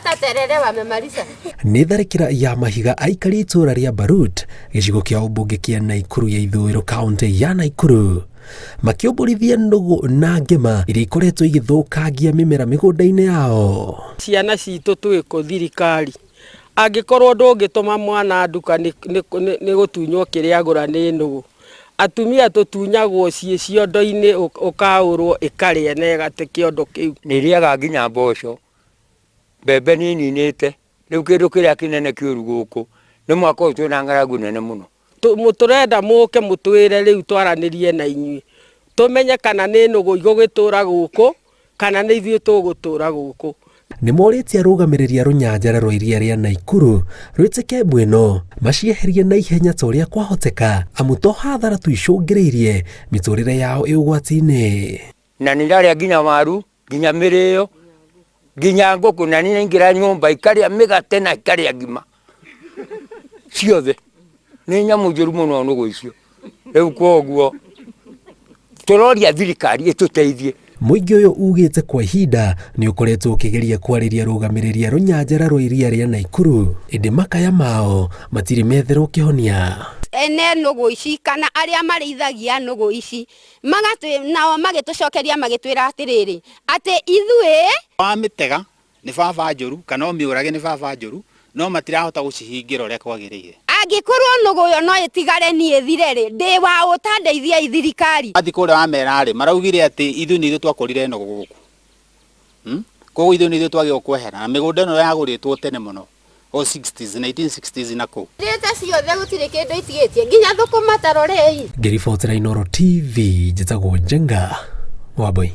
Hata terere wamemaliza. Nĩ tharĩkĩra ya mahiga aikari itũũra rĩa Barut gĩcigo kĩa ũmbunge kĩa Naikuru ya ithũĩro kaũntĩ ya Naikuru makĩũmbũrithia nũgũ na ngĩma iria ikoretwo igĩthũkangia mĩmera mĩgũnda-inĩ yao. Ciana citũ twĩkũ thirikari angĩkorwo ndũngĩtũma mwana nduka nĩ gũtunywo kĩrĩa agũra nĩ nũgũ. Atumia tũtunyagwo ciĩ ciondo-inĩ ũkaũrwo ĩkarĩa na ĩgate kĩondo kĩu. Nĩ ĩrĩaga nginya mboco, mbembe nĩ ĩninĩte, rĩu kĩndũ kĩrĩa kĩnene kĩũru gũkũ nĩ mwaka ũyũ twĩna ng'aragu nene mũno. Tũrenda mũke mũtwĩre rĩu twaranĩrie na inyuĩ, tũmenye kana nĩ nũgũ igũgĩtũra gũkũ kana nĩ ithuĩ tũgũtũra gũkũ. Nĩ morĩtie arũgamĩrĩri a rũnyanjara rwa iria rĩa Naikuru rwĩtĩke mbu ĩno macieherie na ihenya ta ũrĩa kwahoteka amu to hathara tu icũngĩrĩirie mĩtũrĩre yao ĩ ũgwati-inĩ. Na nĩ irarĩa nginya waru, nginya mĩrĩo, nginya ngũkũ, na nĩ iraingĩra nyũmba ikarĩa mĩgate na ikarĩa ngima ciothe. Nĩ nyamũ njũru mũno nũgũ icio. Rĩu koguo tũroria thirikari ĩtũteithie. Mũingĩ ũyũ ugĩte kwa ihinda nĩ ũkoretwo ũkĩgeria kwarĩria arũgamĩrĩri a rũnyanjara rwa iria rĩa Naikuru ĩndĩ makaya mao matirĩ metherwo kĩhonia. Ene nũgũ ici kana arĩa marĩithagia nũgũ ici magatwĩ, nao magĩtũcokeria magĩtwĩra atĩrĩrĩ, atĩ ithuĩ. Wamĩtega nĩ baba njũru kana ũmĩũrage nĩ baba njũru no matirahota gũcihingĩra ũrĩa kwagĩrĩire. Angĩkorwo nũgũ ĩyo no ĩtigare niĩ ĩthire-rĩ, ndĩ wa ũ ta ndeithiai thirikari. Wathiĩ kũrĩa wamera-rĩ, maraugire atĩ ithuĩ nĩ ithuĩ twakorire nũgũ gũkũ. Koguo ithuĩ nĩ ithuĩ twagĩrĩirwo kwehera na mĩgũnda ĩno yagũrĩtwo tene mũno o 60s, 1960s na kũu. Ndĩte ciothe gũtirĩ kĩndũ itigĩtie nginya thũkũma ta rorei. Ngĩribotera Inooro TV njĩtagwo Njenga Wambui.